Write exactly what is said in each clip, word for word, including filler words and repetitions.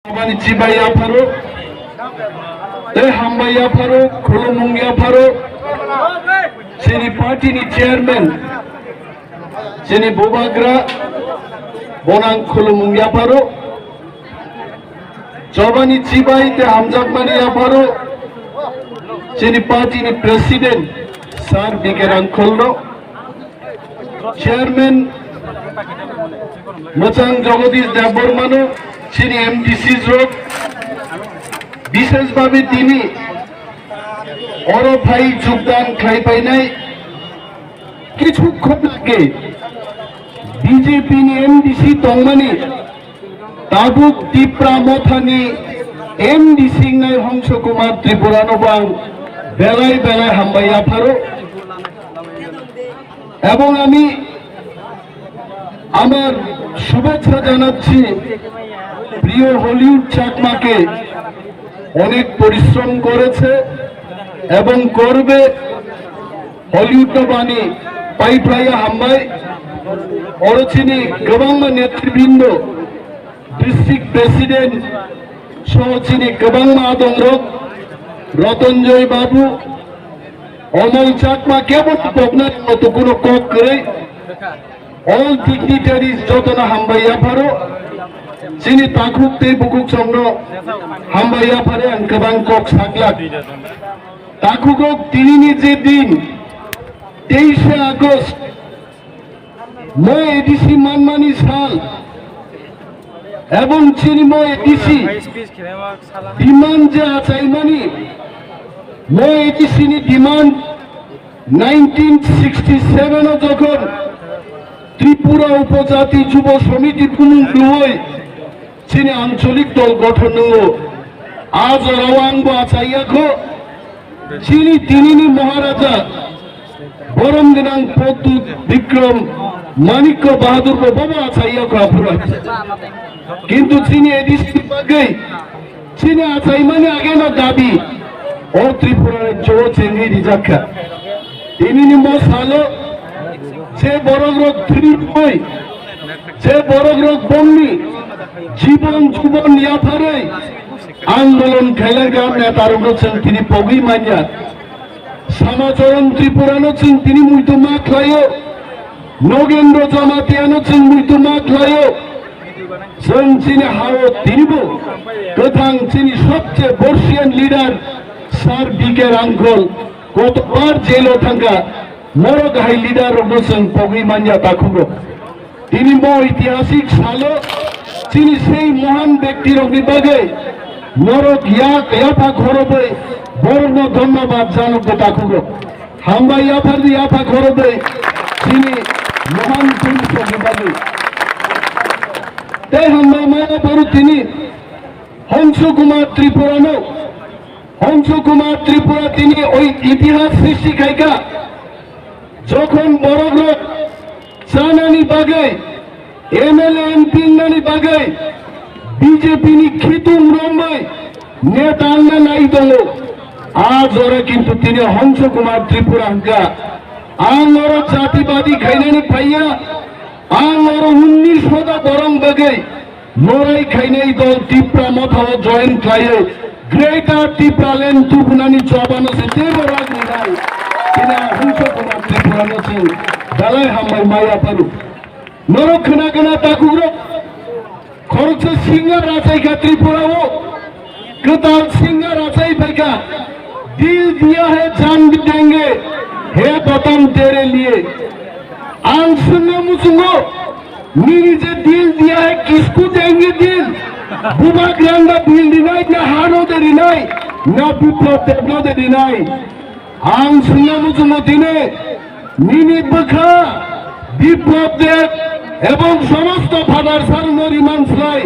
Aboni chibai yapharo, tei hambai yapharo, khulumung yapharo, chini party ni chairman, chini bubagra, bonang khulumung yapharo, chobani chibai tei hamjakmani yapharo, chini party ni president, Sir B K Rangkholno, Chairman Mwchang Jagadish Debbarmano, chini M D Cs rok, bishesh bhabe tini oro phai jogdan khlai phainai kichukkon age B J P ni M D C tongmani tabuk Tipra Mothani M D C wngnai Hongso Kumar Tripurano bo ang belai belai hambai yapharo. এবং আমি আমার শুভেচ্ছা জানাচ্ছি প্রিয় হলিউড চাকমাকে। অনেক পরিশ্রম করেছে এবং করবে। হলিউড বাণী পাইপ্রাইয়া হাম্বাই অরচিনি গবাংমা নেতৃবৃন্দ, ডিস্ট্রিক্ট প্রেসিডেন্ট সহ চিনি গবাংমা আদমরক, রতনজয় বাবু, Omol Chakma kebo pokna to kuno kok kwrwi. All dignitaries jotono hambai yapharo. Chini takhuk tei bukhuk chongno hambai yaphare ang kwbang kok saklak. Takhuk ok tinini je din, teishe August, Mo A D C manmani sal, ebong chini mo A D C demand je achaimani, mo A D C ni demand nineteen sixty seven o jokhon Tripura Upojati Jubo Samiti bumung lwoi chini ancholik dol gothon nwngo. A jorao ang bo achaiya kho. Chini tinini Maharaja Borom gwnang Pradyut Bikram Manikya Bahadur bo bobo achaiya kho aphuru. Kintu chini A D C bagwi chini achaimani ageno dabi o Tripura rajyo chengwi rijakkha. Tinini mo salo je borok rok thwi rwui, je borok rok bongni jibon jubon yapharwi andolon khailai ga neta rokno chwng tini pogwi manya. Samacharan Tripurano chwng tini muitu ma khlaio, Nogendro Jamatiano chwng muitu ma khlaio. Chwng chini hao tinibo kwthang chini sobche borsian leader Sir B K Rangkhol kotobar jailo thangkha, morok hai leader rokno chwng pogwi manya takhuk rok. Tini bo itihasik salo chini sei mohan bekti rokni bagwi norok yak yapha khorobwi borokno dhonnobad janok de takhuk rok. Hambai yaphardi yapha khorobwi chini mohan purush rokni bagwi. Tei hambai maya boru tini Hongsu Kumar Tripurano, Hongsu Kumar Tripura tini oi itihas srishti khaika. Jokhon borok rok chanani bagwi, M L A M P wngnani bagwi B J P ni khitung romwi neta wngna nai tongo. A jora kintu tini Hongsu Kumar Tripura hwnkha, ang oro jatibadi khainani phaiya, ang oro unnish hoda borong bagwi lorai khainai dol Tipra Motha o join khlaiwi Greater Tipraland tubunani chobano se teibo rak rinai. Tini ang Hongsu Kumar Tripurano chwng belai hambai maya phano. Norok khna khna takhuk rok khoroksa singa rachai kha Tripura o. Kwtal singa rachai phaikha, "Dil diya hai jaan bhi denge, he watan tere liye." Ang swngna muchungo, nini je dil diya hai, kisku denge dil? Bubagrano dil rinai, na hano de rinai, na Biplab Debno de rinai? Ang swngna muchungo tini, nini bwkha Biplab Deb ebong somosto Father Sarno riman slai,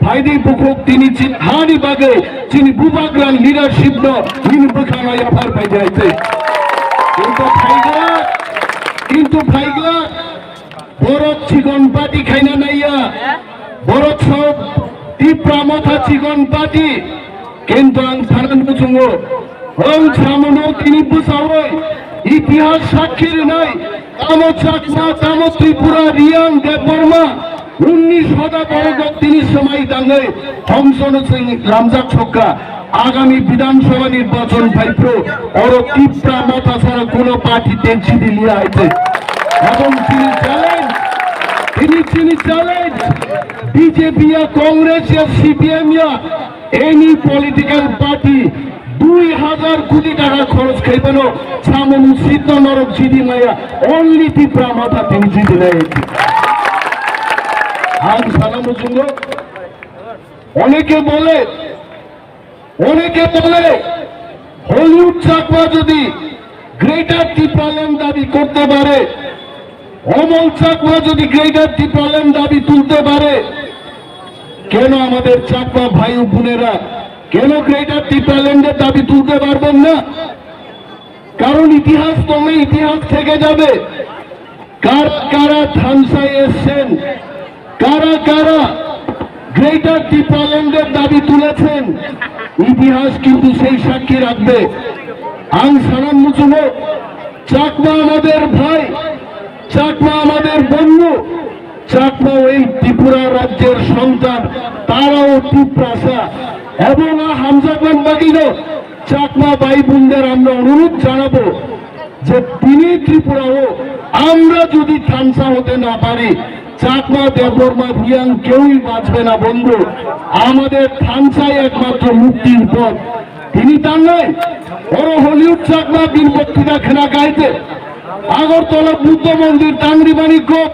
phaidi bukhuk tini chini hani bagwi chini bubagrani leadership no nini bwkhano yaphar phaidi hai se. Kintu phaigla, kintu phaigla, borok chikon party khaina naiya. Borok sok Tipra Motha chikon party. Kintu ang sanan muchungo, ang samuno tini bwsawoi itihas sakhi rinai, tamo Chakma, tamo Tripura, Riang, Debbarma, Unnish hoda borok tini swmai tangwi hongsono chwng lamjak sokha. Agami Bidhan Sabha nirbachon phaiphru oro Tipra Motha chara kuno party tensi diliya hai se. Ebong tini challenge, tini tini challenge, B J P ya, Congress ya, C P M ya, any political party dui hajar koti taka khoros khaibano samung sitno norok jidi maya, only Tipra Motha tini jidi nai. Ang sana muchungo, oneke bole, oneke bole, Hollywood Chakma jodi Greater Tipraland dabi korte pare, Omol Chakma jodi Greater Tipraland dabi tulte pare, কেন আমাদের চাকমা ভাই ও বোনেরা কেন গ্রেটার টিপ্রাল্যান্ডের দাবি তুলতে পারবেন না? কারণ ইতিহাস তবে ইতিহাস থেকে যাবে। কারা কারা থানসায় এসছেন, কারা কারা গ্রেটার টিপ্রাল্যান্ডের দাবি তুলেছেন, ইতিহাস কিন্তু সেই সাক্ষী রাখবে। Ang sana muchungo, চাকমা আমাদের ভাই, চাকমা আমাদের বন্ধু, চাকমা এই ত্রিপুরা রাজ্যের সন্তান, তারাও তিপ্রাসা। এবং আ হামজাগন বাগিনো চাকমা ভাই বোনদের আমরা অনুরোধ জানাবো যে তিনি ত্রিপুরাও আমরা যদি থানসা হতে না পারি, চাকমা দেববর্মা রিয়াং কেউই বাঁচবে না বন্ধু। আমাদের থানসাই একমাত্র মুক্তির পথ। Tini tangnai, oro Hollywood Chakma bini bokti da khna kaite. Agartala Buddha Mondir tangri mani kok,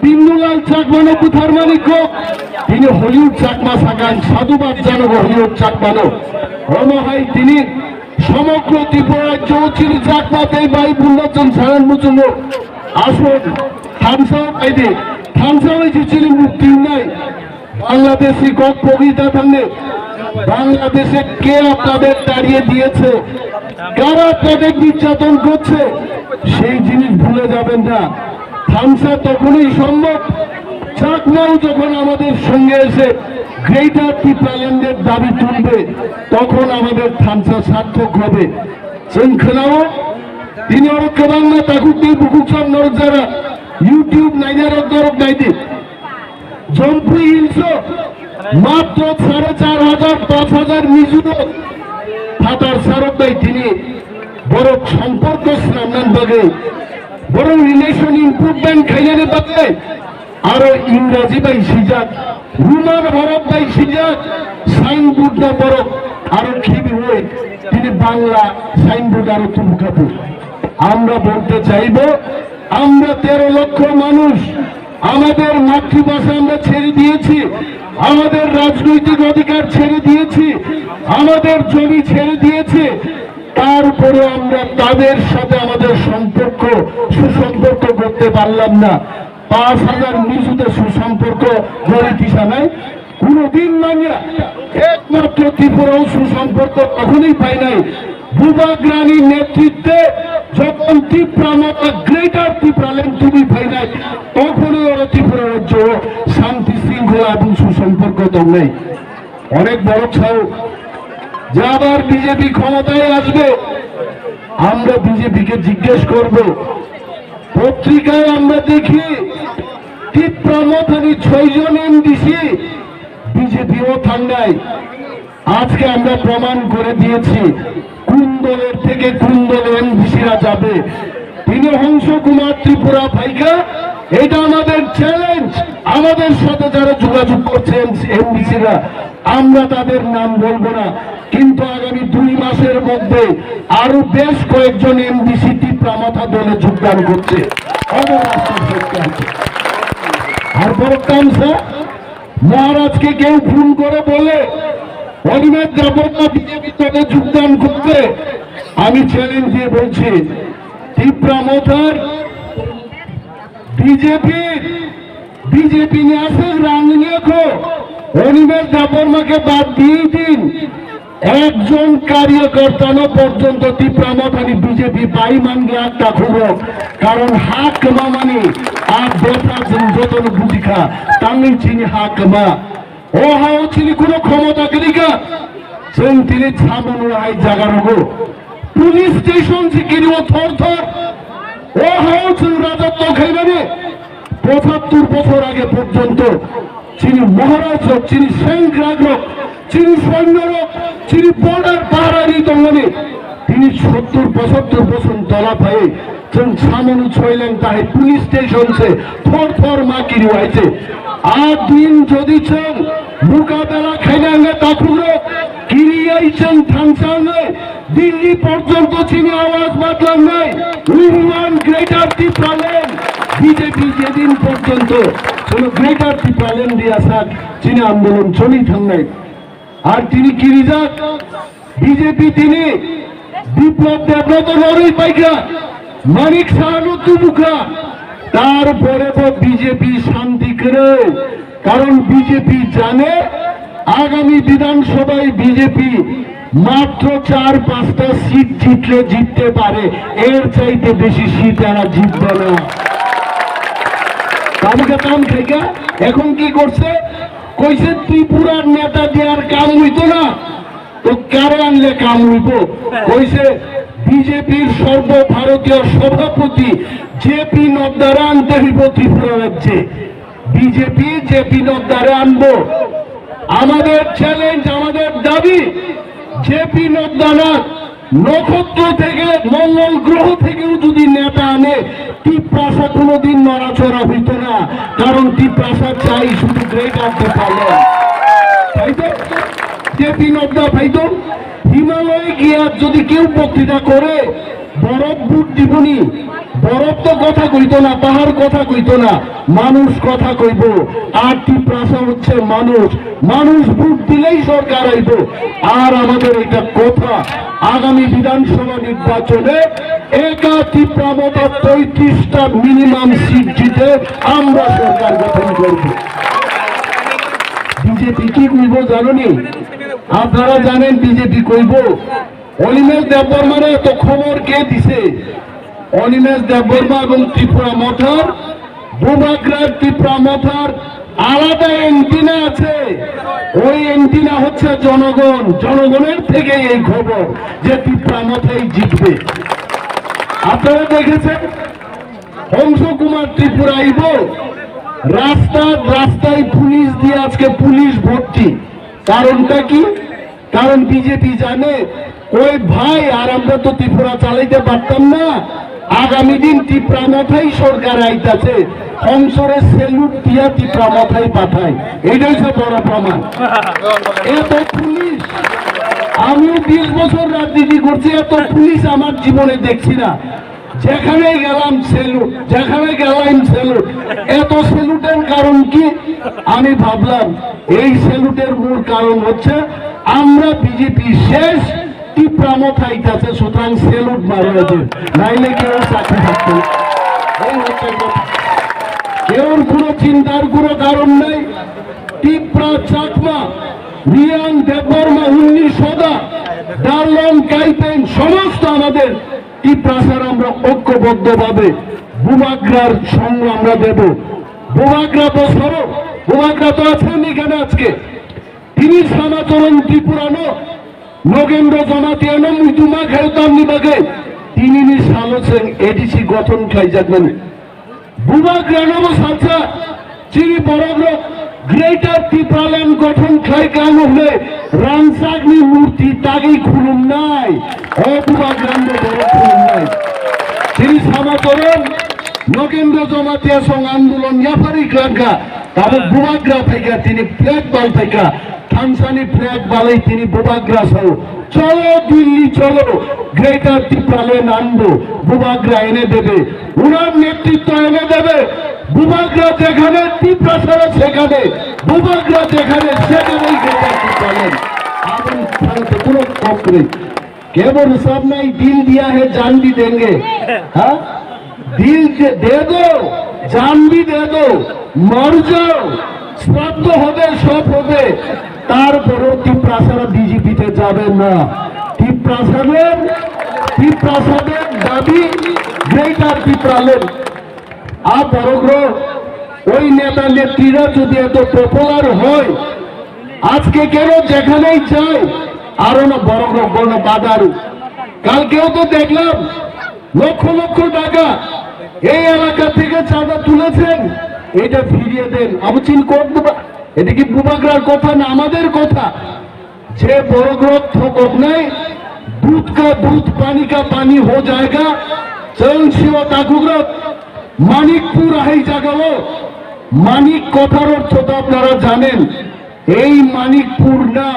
Bindulal Chakmano buthar mani kok. Tini Hollywood Chakma sakan sadhubad janogo Hollywood Chakmano. Omo hai tini somogro Tripura rajyo chini Chakma tei bai bunno chwng saran muchungo. Aswk thansa kaidi, thansa bai chini mukti nai. Bangladeshi ককপগিতা থাকলে বাংলাদেশে কে আপনাদের তাড়িয়ে দিয়েছে, কারা আপনাদের নির্যাতন করছে, সেই জিনিস ভুলে যাবেন না। থামসা তখনই সম্ভব, চাকমাও যখন আমাদের সঙ্গে এসে গ্রেটার টিপ্রাল্যান্ডের দাবি তুলবে, তখন আমাদের থামসা সার্থক হবে। Chwng khwnao, tini oro kwbangma takhuk tei bukhuk chwng norok jara YouTube nainai rok norok naidi. Jampui Hills o matro sare char hajar, panch hajar Mizo rok phatar sarok bai tini borok somporko swnamnani bagwi, borok relation improvement khainani bagwi aro Ingraji bai swijak, Roman horok bai swijak signboard no borok aro khibiwi tini Bangla signboard aro tubukhabu. আমরা বলতে চাইব, আমরা তেরো লক্ষ মানুষ আমাদের মাতৃভাষা আমরা ছেড়ে দিয়েছি, আমাদের রাজনৈতিক অধিকার ছেড়ে দিয়েছি, আমাদের জমি ছেড়ে দিয়েছি, তারপরে আমরা তাদের সাথে আমাদের সম্পর্ক, সুসম্পর্ক করতে পারলাম না। পাঁচ হাজার Mizo-তে সুসম্পর্ক গড়ে দিশা নাই। কোনোদিন মানিয়া একমাত্র ত্রিপুরাও সুসম্পর্ক তখনই পায় নাই, বুবাগ্রানির নেতৃত্বে যখন তিপ্রা মথা গ্রেটার ত্রিপুরাল্যান্ড তুমি পাই নাই, তখনই ওরা ত্রিপুরা রাজ্য শান্তি শৃঙ্খলা এবং সুসম্পর্ক দল নেই। অনেক বড় ছাও যে আবার বিজেপি ক্ষমতায় আসবে, আমরা বিজেপিকে জিজ্ঞেস করব। পত্রিকায় আমরা দেখি তিপ্রা মথানি ছয়জন এমডিসি বিজেপিও থাংনাই। আজকে আমরা প্রমাণ করে দিয়েছি কোন দলের থেকে কোন দলে এমডিসিরা যাবে। তিনি হংস কুমার ত্রিপুরা ভাইকা, এটা আমাদের চ্যালেঞ্জ। আমাদের সাথে যারা যোগাযোগ করছে এমডিসিরা, আমরা তাদের নাম বলবো না, কিন্তু আগামী দুই মাসের মধ্যে আরো বেশ কয়েকজন এমডিসি তিপ্রা মথা দলে যোগদান করছে। অবরাষ্ট্র সরকার। আর বড় কাম স্যার, মহারাজকে কেউ ফোন করে বলে অনিমেষ দেববর্মা বিজেপি দলে যোগদান করতে, আমি চ্যালেঞ্জ দিয়ে বলছি, তিপ্রা মথার বিজেপির বিজেপি নিয়ে আসে রাঙনিয়াখো অনিমেষ দেববর্মাকে বাদ দিয়ে দিন। একজন কার্যকর্তানো পর্যন্ত তিপ্রা মথানি বিজেপি পাই মানগে একটা খুব, কারণ হাক মামানি আর বেটা যতন বুঝিখা তাঙ্গি চিনি হাক মা। O hao chini kuno khomota kwrwi kha, chwng tini samung hai jaga rogo. Police station se kiriwo thor thor. O hao chwng rajotwo khaimani. পঁচাত্তর বছর আগে পর্যন্ত যিনি মহারাজ হোক, যিনি সেংগ্রাক হোক, যিনি সৈন্য হোক, যিনি বর্ডার পাহারারি দলনে তিনি সত্তর পঁচাত্তর বছর দলা ভাই जों samung choileng tahai police station se thor thor ma kiri waise. A din jodi chwng mukabela khainange takhukrok kiri yai chwng thangsangwi Delhi porjonto chini awaz badlangnai. We want Greater Tipraland. B J P jedin porjonto chwng Greater Tipraland diya sak chini andolon choli thangnai. Ar tini kirijak B J P tini Biplab Debnath no norwi paikha, Manik Saha no tubukha, tarpore bo B J P shanti kwrwi, karon B J P jane agami Bidhan Sabhai B J P matro char panchta seat jitle jitte pare, er chaite beshi seat era jitbe na. Tamukhe tam khaikha, ekhon ki korche? Koise Tripurar neta diyar kam hoito na, to kare anle kam hoibo? Koise B J P-r সর্বভারতীয় সভাপতি J P নাড্ডারে আনতে হইব ত্রিপুরা রাজ্যে। B J P J P নাড্ডারে আনবো। আমাদের চ্যালেঞ্জ, আমাদের দাবি, জে পি নাড্ডা না, নক্ষত্র থেকে, মঙ্গল গ্রহ থেকেও যদি নেতা আনে, তিপ্রাসা কোনোদিন নড়াচড়া হইতো না, কারণ তিপ্রাসা চাই শুধু গ্রেটার টিপ্রাল্যান্ড। তাই তো? জে পি নাড্ডা ভাই তো হিমালয়ে গিয়া যদি কেউ বক্তৃতা করে, বরফ বুট দিবনি, বরফ তো কথা কইতো না, পাহাড় কথা কইতো না, মানুষ কথা কইবো। আর তিপ্রাসা হচ্ছে মানুষ, মানুষ ভোট দিলেই সরকার আইবো। আর আমাদের এটা কথা, আগামী বিধানসভা নির্বাচনে একা তিপ্রা মথা পঁয়ত্রিশটা মিনিমাম সিট জিতে আমরা সরকার গঠন করব। বিজেপি কি কইবো জানোনি? আপনারা জানেন বিজেপি কইবো, অনিমেষ দেববর্মারে এত খবর কে দিছে? অনিমেষ দেববর্মা এবং ত্রিপুরা মথার, বুবাগ্রার ত্রিপুরা মথার আলাদা অ্যান্টেনা আছে। ওই অ্যান্টেনা হচ্ছে জনগণ, জনগণের থেকে এই খবর যে ত্রিপুরা মথাই জিতবে। আপনারা দেখেছেন হংস কুমার ত্রিপুরা আইব, রাস্তা রাস্তায় পুলিশ দিয়ে আজকে পুলিশ ভর্তি। কারণটা কি? কারণ বিজেপি জানে, কই ভাই, আর আমরা তো ত্রিপুরা চালাইতে পারতাম না। আগামী দিন ত্রিপুরা মথাই সরকার আইতাছে, হংসরে স্যালুট দিয়া ত্রিপুরা মথাই পাঠাই। এটাই হচ্ছে বড় প্রমাণ। এত পুলিশ, আমিও বিশ বছর রাজনীতি করছি, এত পুলিশ আমার জীবনে দেখছি না। যেখানে গেলাম স্যালুট, যেখানে গেলাম স্যালুট। এত স্যালুটের কারণ কি? আমি ভাবলাম এই স্যালুটের মূল কারণ হচ্ছে আমরা বিজেপি শেষ, ত্রিপুরা মথাই আছে, সুতরাং স্যালুট মারো এদের, নাইলে কেউ চাকরি থাকতো না। এই হচ্ছে কথা। কেউর কোনো চিন্তার কোনো কারণ নেই। ত্রিপুরা চাকমা, রিয়াং দেববর্মা, উন্নি সদা, ডারলং কাইপেন, সমস্ত আমাদের ত্রিপ্রাসার আমরা ঐক্যবদ্ধভাবে বুবাগ্রার সঙ্গ আমরা দেব। বুবাগ্রা তো সরো, বুবাগ্রা তো আছেন এখানে আজকে। Tini Sanachorong Tripurano, Nogendro Jamatiano muituma khayo tamni bagwi tinini salo chwng A D C gothon khlaijakmani. Bubagranobo salsa chini borokrok Greater Tipraland gothon khlai kamo hwnwi rangchakni murti tagwi khulumnai, o Bubagranobo borok khulumnai. Chini Sanachorong Nogendro Jamatia song andolon yapharwi khlangkha, tabuk Bubagra phaikha, tini flag bal phaikha, thansani flag balwi tini Bubagra sao, "Cholo Delhi cholo, Greater Tipraland আনবো, বুবাগ্রা এনে দেবে, ওনার নেতৃত্ব এনে দেবে, বুবাগ্রা যেখানে ত্রিপ্রাসারা সেখানে, বুবাগ্রা যেখানে সেখানেই Greater Tipraland।" আগামী ভারতে কোনো কম নেই। কেবল সব নাই, দিল দিয়া হে জান ভি দেঙ্গে। হ্যাঁ, দিল দে দে দো, জান ভি দে দো, মর যাও, শ্রাদ্ধ হবে, সব হবে, তারপরেও তিপ্রাসারা বিজেপিতে যাবে না। তিপ্রাসাদের, তিপ্রাসাদের দাবি গ্রেটার তিপ্রাল্যান্ড। আর বড় ওই নেতা নেত্রীরা যদি এত পপুলার হয়, আজকে কেন যেখানেই যাই আরো না বড় বড় বাধার। কালকেও তো দেখলাম লক্ষ লক্ষ টাকা এই এলাকা থেকে চাঁদা তুলেছেন, এটা ফিরিয়ে দেন। আবু চিন কোক দেবা? এটা কি বুবাগ্রার কথা না আমাদের কথা? যে বড় গ্রন্থ কোক নাই, দুধ কা দুধ, পানি কা পানি হো জায়গা। চলন শিব তাকুগ্রত মানিকপুর আহি জাগাও। মানিক কথার অর্থ তো আপনারা জানেন। এই মানিকপুর না,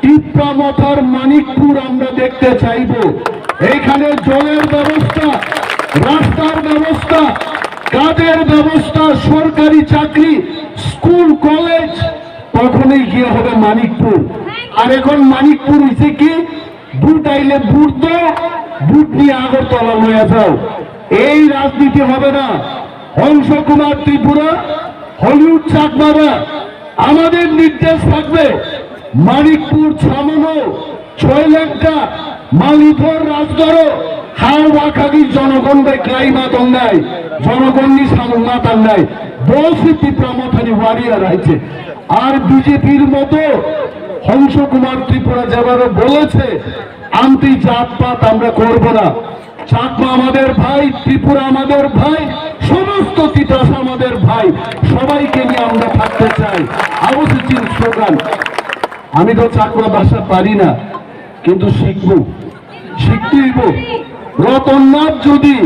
টিপ্রা মথার মানিকপুর আমরা দেখতে চাইব। এখানে জলের ব্যবস্থা, রাস্তার ব্যবস্থা, কাজের ব্যবস্থা, সরকারি চাকরি, স্কুল, কলেজ, তখনই গিয়ে হবে মানিকপুর। আর এখন মানিকপুর হইছে কি, ভোট আইলে ভোট দাও, ভোট নিয়ে আগরতলা লইয়া যাও। এই রাজনীতি হবে না। হংস কুমার ত্রিপুরা, হলিউড চাকমারা, আমাদের নির্দেশ থাকবে, মানিকপুর, ছামনো, ছয়লেঙ্কা, মালিথর, রাজগড়, হাওড়া খাগি জনগণ বে ক্লাইমা দংনাই, জনগণনি সামুংমা তাংনাই, বসি টিপ্রা মথানি ওয়ারিয়ার আইছে। আর বিজেপির মতো হংস কুমার ত্রিপুরা যেভাবে বলেছে, আন্তি জাতপাত আমরা করব না। চাকমা আমাদের ভাই, ত্রিপুরা আমাদের ভাই, সমস্ত তিতাস আমাদের ভাই, সবাইকে নিয়ে আমরা থাকতে চাই। আবু সিচিন স্লোগান। আমি তো চাকমা ভাষা পারি না, কিন্তু শিখবো, শিখতে হইব। রতননাথ যদি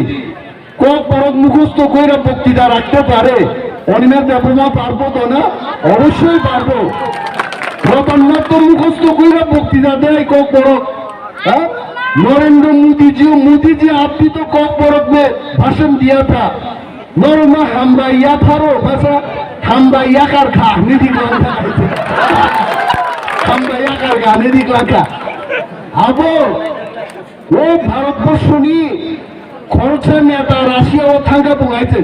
ককবরক মুখস্থ কইরা বক্তৃতা রাখতে পারে, অনিমেষ দেববর্মা পারবো তো না? অবশ্যই পারবো। রতননাথ তো মুখস্থ কইরা বক্তৃতা দেয় ককবরক। হ্যাঁ? নরেন্দ্র মোদীজিও, মোদীজি, আপনি তো ককবরক মে ভাষণ দিয়া থা। নরমা হামবা ইয়াথারো ভাষা, হামবা ইয়াকার খা, নিদি গ্লাংখা। হামবা ইয়াকার খা, নিদি গ্লাংখা। আবো, ও ভারতবর্ষ নি খরচা নেতা রাশিয়া ও থাঙ্গা বুঙাইছে।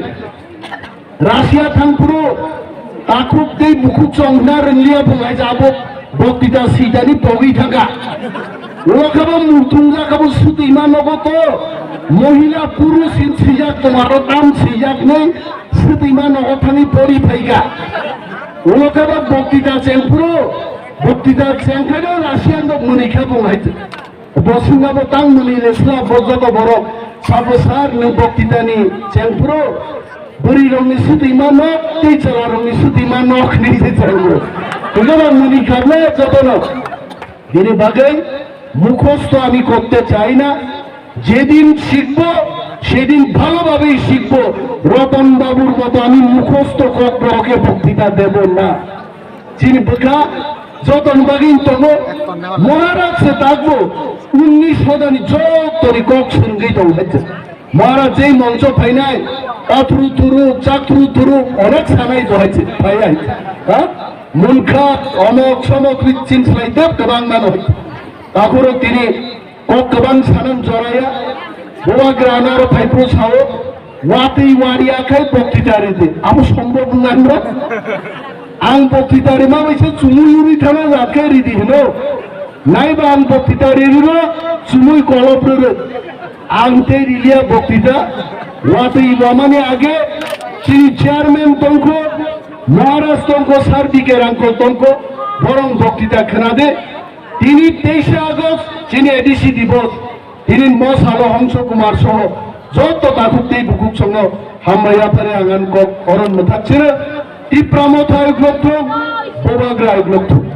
Russia thangphuru takhuk tei bukhuk chongna rwngliya bo lai jabo boktita sitani pogwi thangkha. Ulo khe bo muthungja khe bo swtwima nogo to mohila purush hin swijak tomaro tam swijak nei swtwima nogo thangwi pori phaikha. Ulo khe bo boktita chengphuru boktita chengkhe no Russian rok mwnwi khe bo lai. Bo swnga bo tang mwnwi le sla bo joto borok sabo sar nwng boktitani chengphuru bwrwi rokni swtwima nok tei chwla rokni swtwima nok hinwi se chengphuru. Twibo mwnwi kable jotono. Bini bagwi মুখস্থ আমি করতে চাই না। যেদিন শিখবো সেদিন ভালোভাবেই শিখবো। রতন বাবুর মতো আমি মুখস্থ ককবরকে বক্তৃতা দেব না। Chini bwkha jotoni bagwi tongo, Maharaj se takbo unnish hodani jotoni kok swrwngwi tongo hai se. Maharaj jei moncho phainai, kathru thuru, chakthru thuru, onek sanai bo hai se, phai hai. Ha? Munkha, omok, somok, richin slai dep kwbang mano hai. Takhurok tini Kok kwbang sanan joraya, bubagra ano aro phaiphuru sao, watwi wariya khai boktita ridi. Abo sombhob wngna hwnba? Ang boktita rima bai se chumui uri thana jat khai ridi hino. Naiba ang boktita ririno chumui kolop rwrwk. Ang tei riliya boktita, watwi wamani age chini chairman tongkho, Maharaj tongkho, Sir B K Rangkhol tongkho, borong boktita khwnade. Tini teisha August chini A D C Divos, tini mo salo Hongso Kumar soho joto takhuk tei bukhuk songno hambai yaphari angan kok oron mwthak chwrwk, Tipra Motha uklok thung, Bubagra uklok thung.